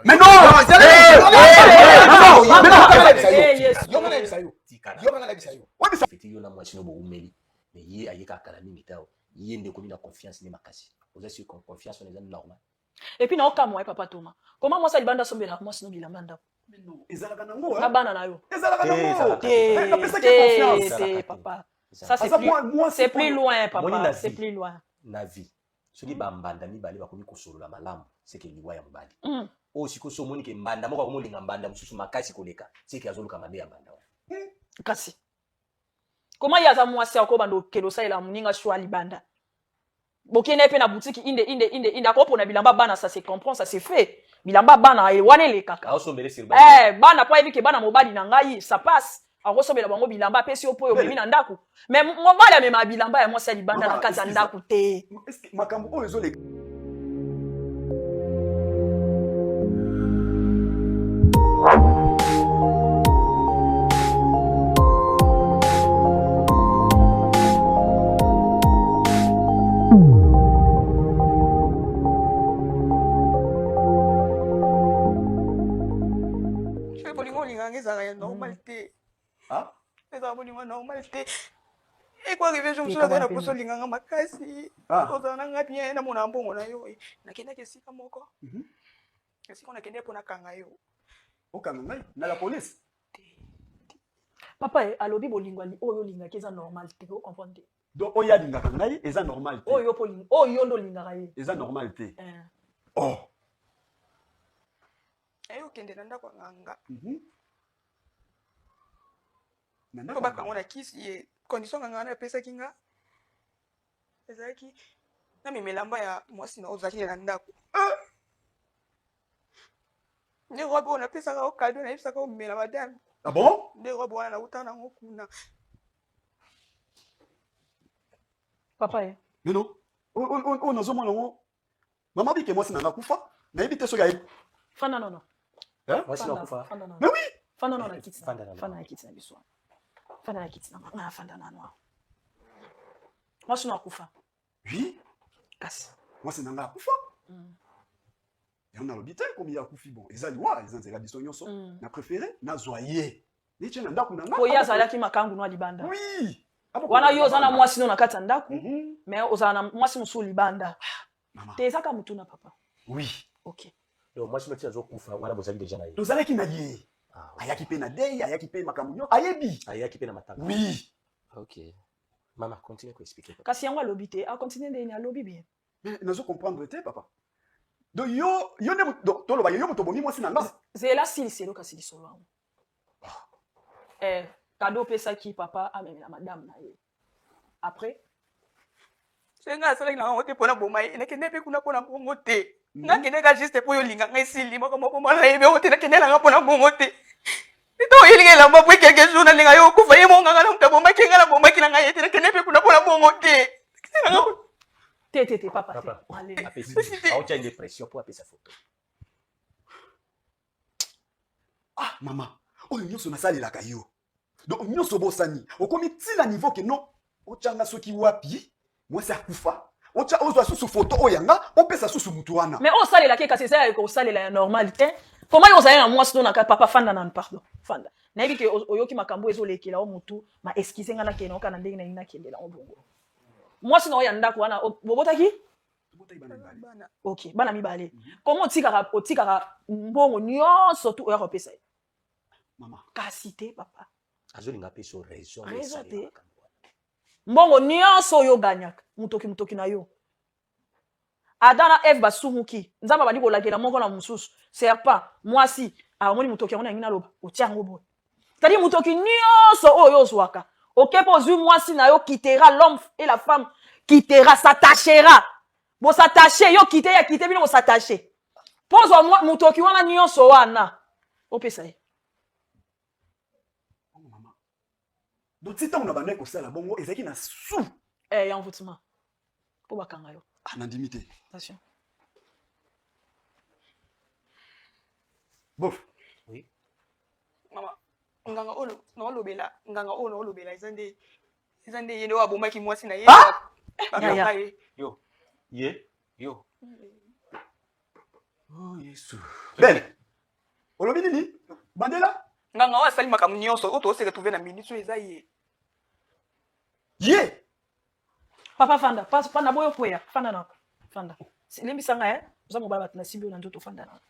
Mais non! Yo na mwasi no bowumeli mais ye aye kaka kala mingi te awa ye nde okomi na confiance ne makasi oza sur confiance wana eza normal. Et puis naokamwa ye papa Thomas comment mwasi ya libanda asombelaka mwasi no bilamba ndako ezalaka nango na bana na yo ezalaka nango te napesaki confiance te papa ça c'est plus c'est plus loin papa c'est plus loin na vie soki bambanda mibale bakomi kosolola malamu seke liwa ya mobali mm. oyo sikoyo so omoni ke mbanda moko akomi olinga mbanda mosusu makasi koleka seke azoluka mabe ya mbanda wana mm. kasi koma ye aza mwasi akobanda okende osalela moninga shwa libanda bokende ye mpe na butiki inde inde inde inde akopona bilamba bana ça se comprend ça se fait bilamba bana eh, wana elekaka eh, bana mpo ayebi ke bana mobali na ngai ça passe akosombela bango bilamba apesi yo mpo oyo omemi na ndako mais mobali amemaka bilamba ya mwasi ya libanda na kati ya ndako te makambo oyo ezoleka Bolingo olingaka ezalaka ya normal te. Ezalaka bolingo normal te. Eko arrive jour mosusu nazali na posa olinga nga makasi. Ozala na nga bien namona mbongo na yo. Nakendaki esika moko. Esika nakendaki mpo nakanga yo. Okanga ngai na la police? Papa alobi bolingo oyo olingaki eza normal te, o comprendre te. Donc oyo alingaka ngai eza normal te. Oyo po oyo yo nde olingaka ye. Eza normal te. Oh. Aye okende na ndako ya nganga. Po bakanga na kisi ye condition nganga wana apesaki nga ezalaki namema elamba ya mwasi na ozalaki na ndako. Nde robe oyo napesaka yo cadeau nayebisaka omela madame. Ah bon? Nde robe wana nauta nango kuna. Papa ye. Mais non. Oyo nazomona yango mama bike mwasi na nga akufa nayebi te soki ayebi. Fanda nono. Mwasi na akufa. Mais oui. Fanda nono na kiti. Fanda na kiti na biso. Fanda na kiti na nga fanda nano. Mwasi na akufa. Oui. Kasi. Mwasi na nga akufa. Yango nalobi te komi ye akufi bon eza liwa eza nzela biso nyonso mm. na préféré nazwa ye nitie na ndako na nga po ye azalaki makangu no libanda oui wana yo oza na mwasi no na kati ya ndako mm -hmm. mais ozala na mwasi mosusu libanda ah, te ezaka motuna papa oui ok donc mwasi no ti azokufa wana bozali deja na ye tozalaki na ye ah, ayaki mpe na dei ayaki mpe makambo nyonso ayebi ayaki mpe na matanga oui ok mama continue koexplike kasi yango alobi te acontinue ndeni alobi bien Mais nazo comprendre te papa. Donc yo yo nde donc toloba yo moto obomi mwasi na nga. Zela silisi eloka kasi lisolo yango. Eh, cadeau opesaki papa amemela madame na ye. Après soki ngai asalaki na yango te mpo naboma ye nakende mpe kuna mpo na bongo te nakende ka juste mpo yo olinga ngai esili moko moko mwana nayebi yango te nakende nanga mpo na bongo te ntango oyelinga elamba mpo quelque jour nalinga yo okufa ye monganga na moto abomaki ngai nabomaki na ngai ye te nakende mpe kuna mpo na bongo te te te te papa te apesi aotya nde pression mpo apesa photo ah mama oyo nyonso nasalelaka yo donc nyonso obosani okomi ntina niveau ke non otyanga soki wapi mwasi akufa otya ozwa susu foto oyo yanga opesa susu mutu wana mais oyo osalelaki kasi eza ya kosalela ya normal te koma yo ozali na mwasi no na papa fanda nanu pardon fanda nayebi ke oyoki makambo ezolekela o mutu ma excuse nga nakende oka na ndenge nalingi nakendela ngo bongo mwasi na oyo ya ndako wana bobotaki ok bana mibale koma otikaka otikaka mbongo nyonso tu oya kopesa ye kasi te papa azolinga apesa raison raison te mbongo nyonso oyo oganyaka motoki motoki na yo Adam na Eve basumuki Nzambe abandi kolakela moko na mosusu serpent mwasi amoni motoki yango na yangi naloba otia yango boye c'est-à-dire motoki nyonso oyo ozwaka oke mpo ozwi mwasi na yo quittera l'homme et la femme quittera s'attachera bos'attache yo kite ya kite bino bos'attache mpo ozwa motoki wana nyonso wana opesa ye Donc ti ntango na bandaki kosala bongo ezalaki na sous eh, ya envoûtement mpo bakanga yo. Ah, nandimi te. Attention. Bof. Oui. Mama, nganga oyo naolobela, nganga oyo naolobela eza nde eza nde ye nde oyo abomaki mwasi na ye. Ah! Bakanga ye. Yo. Ye. Yo. Oh Yesu. Ben. Olobi nini? Bandela? Nganga oyo asali makambo nyonso oyo tose retrouver na minute oyo eza ye. Ye. Papa fanda, pas pa na boyo kweya, fanda na. Fanda. Limbisa nga eh, oza mobala bato na simbi na nzoto fanda na.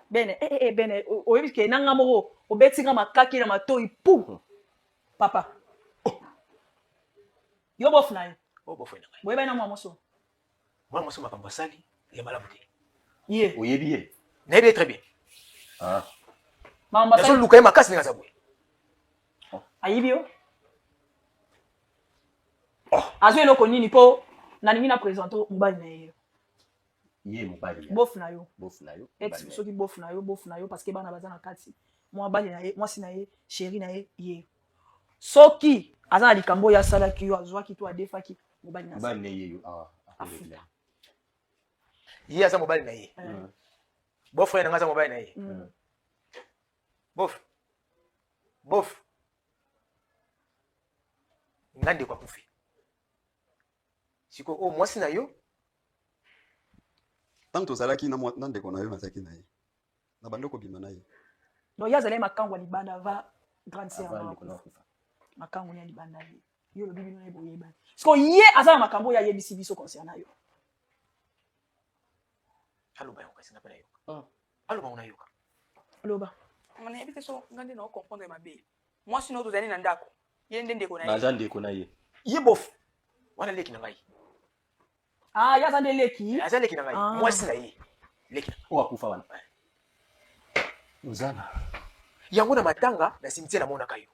Bene, eh eh, eh bene, oyebi ke na nga moko obeti nga makaki na matoyi pu. Papa. Oh. Yo bof na ye. Oh bof na ngai. Boyebani na mwa moso. Mwana mwasi makambo asali ya malamu te. Ye. Oyebi ye? Nayebi ye très bien. Ah. Makambo asali. Nazoluka ye makasi ndenge aza boye. Ayibi yo? Oh. Azwi eloko nini mpo nalingi na présente mobali na ye. Ye mobali. Bof na yo. Bof na yo. Ex soki bof na yo, bof na yo parce que bana baza na kati. Mobali na ye, mwasi na ye, chéri na ye, ye. Soki aza na likambo oyo asalaki yo, azwaki to adefaki, mobali na mobali na ye yo ah, afuta. Ye aza mobali na ye. Beau frère na nga aza mobali na ye. Bof. Bof. Nga ndeko akufi. Sikoyo oyo mwasi na yo ntango tozalaki na ndeko na yo nazalaki na ye na bandi kobima na ye. Donc ye azalaki makangu ya libanda va grande sœur na makangu ya libanda ye. Yo lobi bino na ye boyebani. Siko ye aza na makambo oyo ayebisi biso concernant yo. Aloba yango kasi nga mpe nayoka. Aloba yango nayoka. Loba. Nayebi te so nga nde nao comprendre mabe. Mwasi no tozali na ndako. Ye nde ndeko na ye. Baza ndeko na ye. Ye bof. Wana leki na ngai. Ah, ye aza nde leki. Aza leki na ngai. Ah. Mwasi na ye. Leki na ngai. Oyo akufa wana. Ozana. Yango na matanga na cimetière namonaka yo.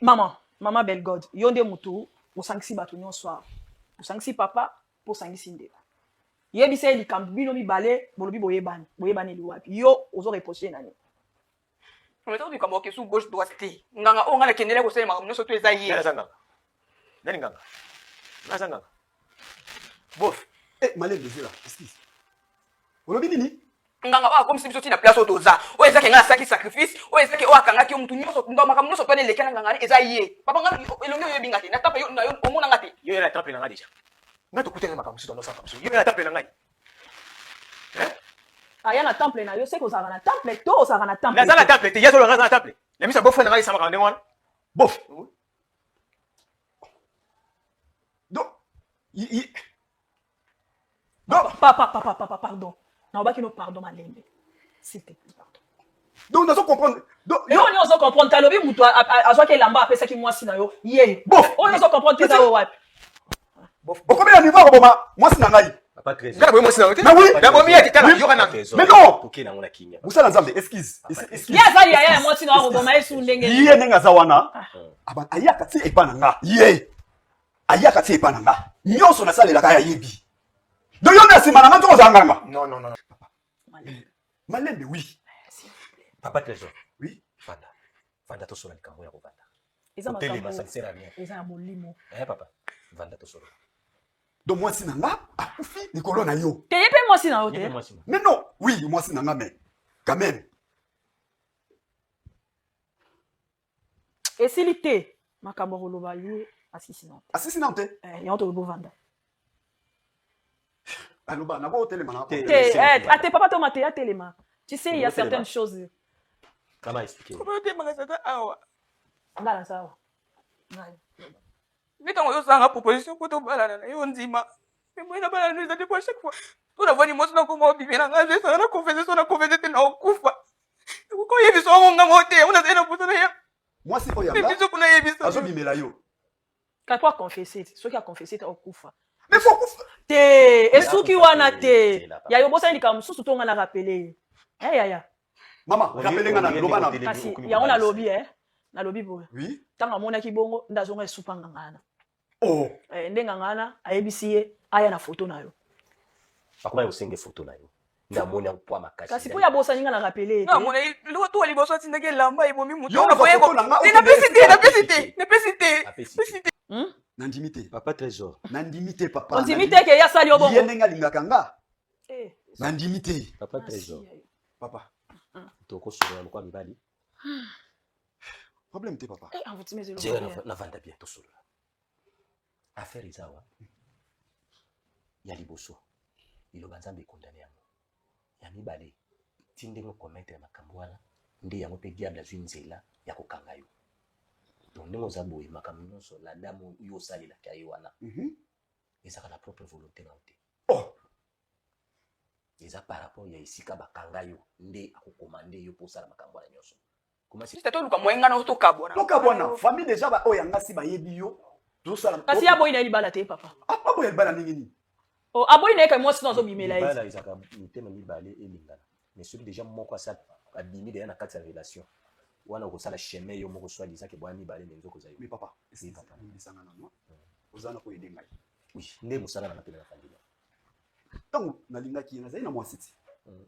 Maman, maman Belgod, yo nde mutu osangisi bato nyonso awa. Osangisi papa, mpo osangisi ndeko. Yebisa ye likambo bino mibale bolobi boyebani, boyebaneli wapi? Yo ozo reprocher nani? Mais tango likambo ya kesu gauche droite te. Nganga oyo nga nakendela kosala makambo nyonso to eza ye. Nani aza nganga? Nani nganga? Nani aza nganga? Bof. Eh, malembe zela, excuse. Olobi nini? Nganga oyo akomisi biso ti na place oyo toza. Oyo ezaki nga nasalaki sacrifice, oyo ezaki oyo akangaki yo mutu nyonso, ndo makambo nyonso to eleki na nganga eza ye. Papa nga elongi oyo oyebi nga te, na temple yo na yo omona nga te. Yo ya na temple na nga déjà. Nga tokutani na makambo mosusu tonosala makambo mosusu. Yo ya na temple na ngai. Aya na temple na yo, seke ozalaka na temple to ozalaka na temple? Naza na temple te, ye azoloba nga aza na temple. Na miso ya beau frère na ngai esamaka ndenge wana. Bof. Donc, donc, papa, papa, papa, pardon. Nalobaki no pardon malembe. S'il te plaît, pardon. Donc, nazo comprendre. Donc, yo nini ozo comprendre? Talobi mutu azwaki elamba apesaki mwasi na yo. Ye. Bof. Oyo ozo comprendre te eza wapi? Bof. Okomi na niveau ya koboma mwasi na ngai. Papa Trésor. Nga nabomi mwasi na yo te. Mais oui. Nabomi ye te, tala, yoka nanu. Mais non. Toke nango na kimia. Mosala Nzambe, excuse. Excuse. Ye aza yaya ya mwasi na yo akoboma ye su ndenge nini? Ye ndenge aza wana, aba ayaka ti epa na nga. Ye ayaka ti epa na nga. Nyonso nasalelaka ye ayebi. Donc yo nde nsima na nga nzoko ozala nganga. Non, non, non. Malembe. Malembe, oui. Papa Trésor. Oui. Fanda. Fanda tosola likambo ya kovanda. Eza Kotelema, ça makambo ne sert à rien. eza ya molimo. Eh papa, vanda tosolola. Donc mwasi na nga akufi likolo na yo. Te ye mpe mwasi na yo Ye mpe te. mwasi na. Mais non, oui, mwasi na nga mais quand même. Esili te makambo ya koloba ye asisi na te. Asisi na te. Eh, yango tolobi ovanda. Aloba nako otelema na. Te. Te, eh, ate papa toma te atelema. Tu sais, il y a Otelema. certaines choses. Kama expliquer. Comment otemaka tata awa? Nga na sawa. Ngai. Nde ntango ozosala proposition mpo tobalana na yo ndima. Mais moi nabalana no eza te po à chaque fois. To navandi mwasi nakoma obimela nga azosala na confesse so na confesse te na okufa. Nakoki oyebisa yango nga moko te, yango nazali na mposa na ya. Mwasi oyo ya nga Biso kuna yebisa. azobimela yo. Kaka po aconfesse te. Soki aconfesse te okufa. Mais faut kufa. Te, esuki wana te. Te, la Ya yo bosani likambo mosusu to nga na rappeler ye. Eh yaya. Mama, rappelez nga na loba na. Kasi yango nalobi eh. Nalobi boye. Oui. Ntango amonaki bongo nde azonga esupa nganga wana. Oh. Eh, nde nganga wana ayebisi ye aya na foto na yo. Akomaki kosenge foto na yo. Nde amoni yango poids makasi. Kasi mpo ya bosani nga na rappeler ye Nga te. mona eloko to liboso atindaki elamba ebomi moto. Yo Nga boye foto na nga, Te, napesi te, napesi te, napesi te. Apesi te. Napesi te. Nandimi te. Papa Trésor. Nandimi te papa. Ondimi te ke ye asali yo Ye bongo. ndenge alingaka nga. Eh, Nandimi te. Papa merci, Trésor. yaya. Papa. Tokosolola lokola mibali. Problème te papa. Eh, envoûtement ezelo Zela mabe. navanda bien tosolola. Affaire eza awa. Ya liboso. Liloba Nzambe ekondane yango. Ya mibale, ti ndenge okomettre makambo wana, nde yango mpe diable azwi nzela ya kokanga yo. Donc ndenge oza boye, makambo nyonso la dame oyo osalelaka ye wana ezalaka na propre volonté na yo te. Oh. Eza par rapport ya esika bakanga yo nde akokomande yo mpo osala makambo wana nyonso. Juste toluka moyen nga na tokabwana. Tokabwana, famille déjà ba oyo yanga si bayebi yo. Tozosala. Kasi ye aboyi na ye libala te, papa. Aboya libala ndenge nini? Oh, aboyi na ye kai mwasi no azobimela ye. Libala ezalaka mitema mibale elingana, mais soki déjà moko asa abimi deja na kati ya relation wana, okosala chemin yo moko, soit disant ke boya mibale, me nzoko ozali. Mais papa, Oui, papa. Limbisanga nano. Oza na koyede ngai. Oui, nde mosala na nga mpe na nafandi. Ntango nalingaki ye, nazali na mwasi ti.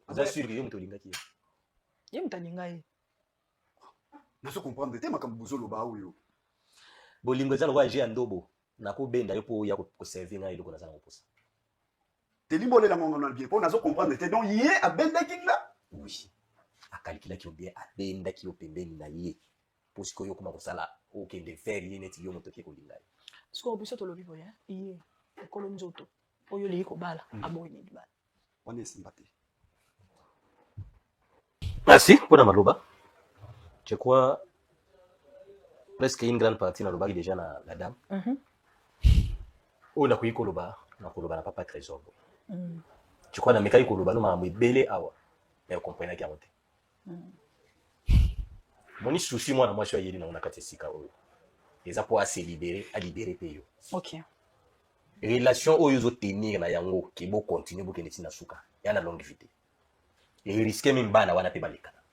Oza sûr ke yo moto olingaki ye? Ye moto alinga ye. Nazo comprendre te makambo bozoloba oyo. Bolingo eza lokola jeu ya ndobo. Nakobenda yo mpo oya koservir ngai eloko naza nango mposa. Telimba olela ngonga na bien mpo nazo comprendre te. Donc ye abendaki nga? Oui, akalikilaki yo bien, abendaki yo pembeni na ye mpo sikoyo okoma kosala, okende vers ye neti yo moto oke kolinga ye. Sikoyo biso tolobi boye, ye ekolo nzoto oyo olingi kobala, aboyi na libala. Wana esimba te. Merci mpona maloba. Je crois presque une grande partie nalobaki déjà na la dame. Oyo nakoki koloba, nakoloba na papa Trésor boye. Je crois namekaki koloba no makambo ebele awa, mais okomprenaki yango te. Moni souci mwana mwasi oyo ayeli nango na kati ya esika oyo eza mpo ase libérer, alibérer mpe yo. Relation oyo ozotenir na yango ke bocontinue, bokende ntina suka ya na longue vie te, erisque même bana wana mpe balekana,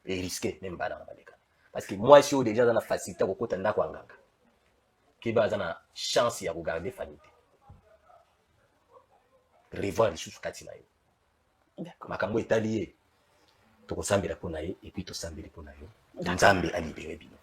erisque même bana wana balekana, parce que mwasi oyo déjà aza na facilité ya kokota ndako ya nganga, keba, aza na chance ya kogarder famille te. Revoir lisusu kati na yo. Makambo etali ye, tokosambela mpo na ye et puis tosambeli mpo na yo. Nzambe alibérer bino.